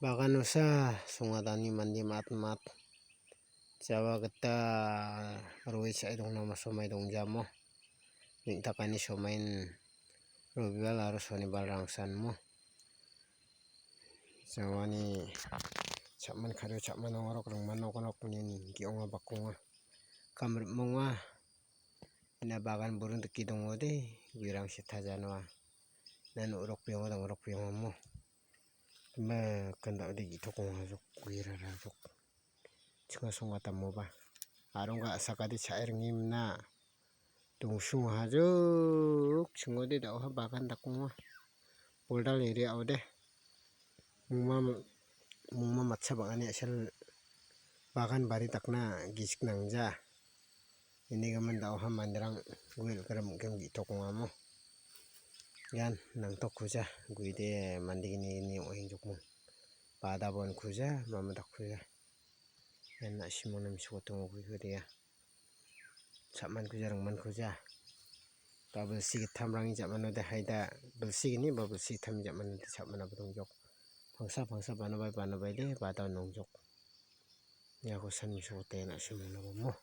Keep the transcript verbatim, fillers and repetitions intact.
Baganosa songadani mande mat mat. Jawa gita roe cha·e dongna masomai dongjamo. Neng·takani somain Robibar aro Sonibar rangsanmo. Jawani cha·man ka·rio cha·man ong·arok ringman ong·arok ine ge·onga bakonga. Kam rim·onga. Ina bagan buring dike dongode, guerang seta janoa. Ina no·rok biongo dang·rok biongamo. Ima kandao de gi·tok ong·a jok, guerara jok. Chinga songa tamoba. Arong ga·sakade cha·e ringimna. Dongsung ha jok, chingode da·oha bagan dakonga. Boldal area ode. Mungma, mungma matcha bang·ani a·sel bagan bari dakna gisik nangja. Inigimin da·oha manderang gue·el rim ong·kem gi·tok ong·amo. Ian nangtokkuja, guide mande gnini ong·engjokmung. Bada bonkuja, mama dakkuja. Ian na·simona mesokotongo guikuria. Cha·mankuja, ringmankuja. Ba bilsi gittamrangni ja·manode haida bilsi gni ba bilsi gittamni ja·manode cha·manaba dongjok. Pangsa pangsa banobai banobaide badao nongjok. Iako san mesokote na·simona bomo.